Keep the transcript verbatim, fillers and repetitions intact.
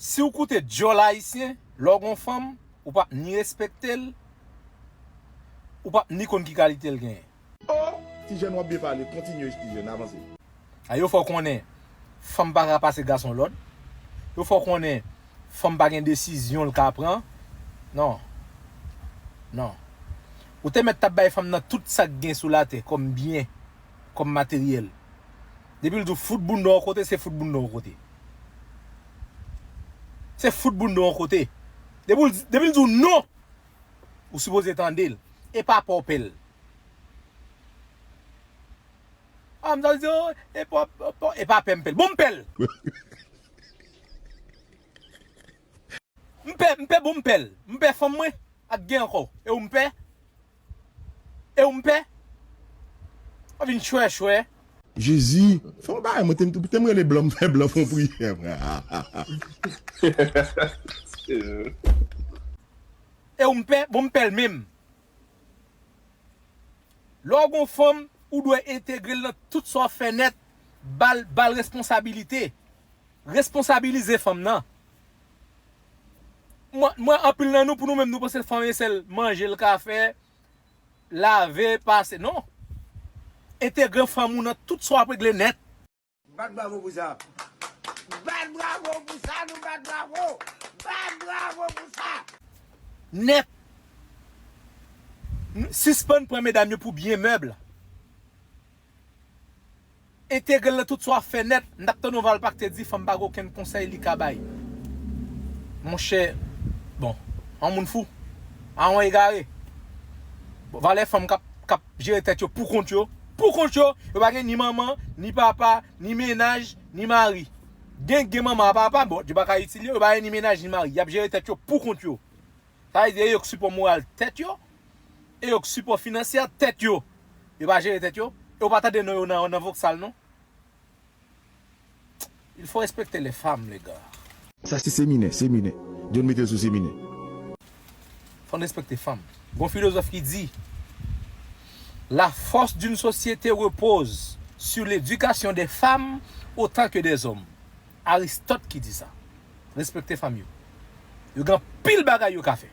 Si w koute dyòl ayisyen, lè w gon fanm, ou p ap ni respekte l, ou p ap ni konn ki kalite l genyen. Oh! Ti jèn w ap byen pale, kontinye ti jèn, avanse. A yo fè w konnen fanm pa ka pase gason lòd. Yo fè w konnen fanm pa gen desizyon l ka pran. Non. Non. Ou te mèt t ap bay fanm nan tout sa k gen sou latè kòm byen, kòm materyèl. Depi l di w fout bounda w yon kote, se fout bounda w yon kote. Se fout bounda w yon kote. Depi l, depi l di w non, ou sipoze tande l. E pa pè w pè l. Ah, m ta di, oh, e pa, pa, pa, e pa pè m pè l. Bon, m pè l. M pè, m pè, bon, m pè l. M pè fanm mwen ak gen ankò. E ou m pè? E ou m pè? Ou vin chwè chwè. Jezi, fè yon bagay, mwen te m te m rele blan, m fè blan fè yon priyè, frè. E ou m pè, bon, m pè l menm. Lè w gon fanm, ou dwe entegre l nan tout sa w ap fè nèt, ba l, ba l responsabilite. Responsabilize fanm nan. Mwen, mwen, anpil nan nou, pou nou menm, nou panse fanm e sèl manje l ka fè, lave, pase. Non. Entegre fanm ou nan tout sa w ap regle nèt. Bat bravo pou sa. Bat bravo pou sa, nou bat bravo. Bat bravo pou sa. Nèt. Sispann pran medam yo pou byen mèb. Entegre l nan tout sa w ap fè nèt. M t ap tann yon valpa k te di fanm pa gen okenn konsèy li ka bay. Monchè, bon, an moun fou, an yon egare. Bon, valè fanm k ap, k ap jere tèt yo pou kont yo, pou kont yo, yo pa gen ni manman, ni papa, ni mennaj, ni mari. Gen, gen manman a papa, bon, yo pa ka itil yo, yo pa gen ni mennaj, ni mari. Y ap jere tèt yo pou kont yo. Sa vle di, e yo k sipò moral tèt yo, e yo k sipò finansyè tèt yo. Yo pa jere tèt yo, e w pa tande non yo nan, nan voksal non. Il faut respecter les femmes, les gars. Sa se seminè, seminè. John mete l sou seminè. Fò n respekte fanm. Gon filozòf ki di, la force d'une société repose sur l'éducation des femmes autant que des hommes. Aristote ki di sa. Respekte fanm yo. Yo gen anpil bagay yo ka fè.